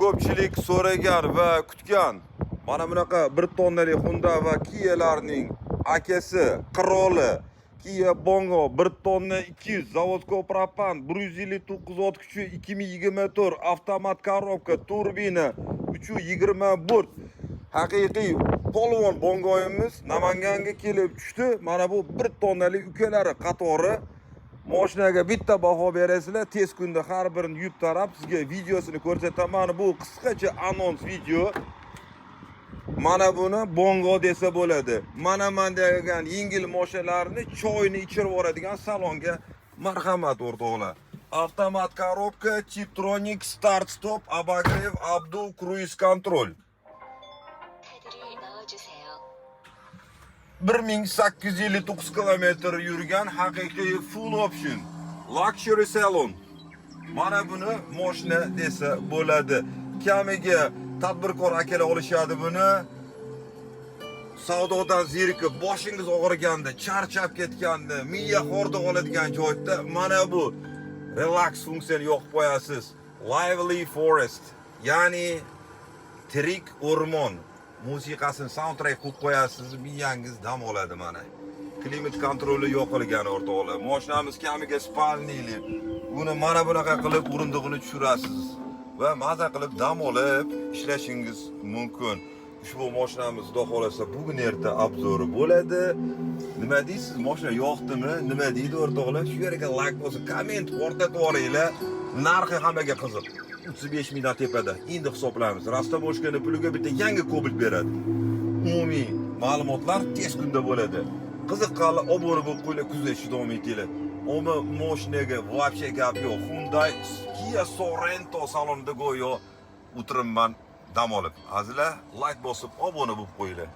Ko'pchilik so'ragan va kutgan mana bunaqa 1 tonnalik Hyundai va Kia'larning akasi, qiroli Kia Bongo 1 tonna 200, заводской propan, 159 ot kuchi, 2024, avtomat коробка, turbina, 320 bort. Haqiqiy polvon Bongoyimiz Namanganga kelib tushdi. Mana bu 1 tonnalik ukalari qatori. Moshinaga bitta baho berasizlar, tez kunda har birini yub tarab sizga videosini ko'rsataman. Bu qisqacha anons video. Mana buni Bongo desa bo'ladi. Mana man degan yengil mashinalarni choyni ichirib yuboradigan salonga marhamat, o'rtoqlar. Avtomat коробка, Tiptronic, start stop, обогрев, обдув, круиз контроль. 카드를 넣어주세요. 1859 kilometr yurgan haqiqiy full option luxury salon. Mana buni moshina desa bo'ladi. Kamiga tadbirkor akalar olishadi buni. Savdodan zerikib, boshingiz og'riganda, charchab ketganda, miya hordiq oladigan joyda mana bu relax funksiyani yoqib qo'yasiz. Lively Forest, ya'ni tirik o'rmon musiqasini soundtrack qo'yib qo'yasiz, miyangiz dam oladi mana. Климат контроль i yoqilgan, o'rtoqlar. Mashinamiz kamiga спальный li. Buni mana bunaqa qilib o'rindig'ini tushirasiz va maza qilib dam olib ishlashingiz mumkin. Ushbu mashinamiz, xudo xohlasa, bugun erta обзор i bo'ladi. Nima deysiz? Mashina yoqdimi? Nima deydi o'rtoqlar? Shu yerga like bosib, komment o'rtatib yuboringlar. Narxi hammaga qiziq. 35 mingdan tepada. Endi hisoblaymiz. Растаможка ni puliga bitta yangi Cobalt beradi. Umumiy ma'lumotlar tez kunda bo'ladi. Qiziqqanlar obuna bo'lib qo'yinglar, kuzatishni davom etinglar. Umi moshinaga вообще gap yo'q. Hyundai Kia Sorento salonida go'yo o'tiribman dam olib. Azizlar, like bosib obuna bo'lib qo'yinglar.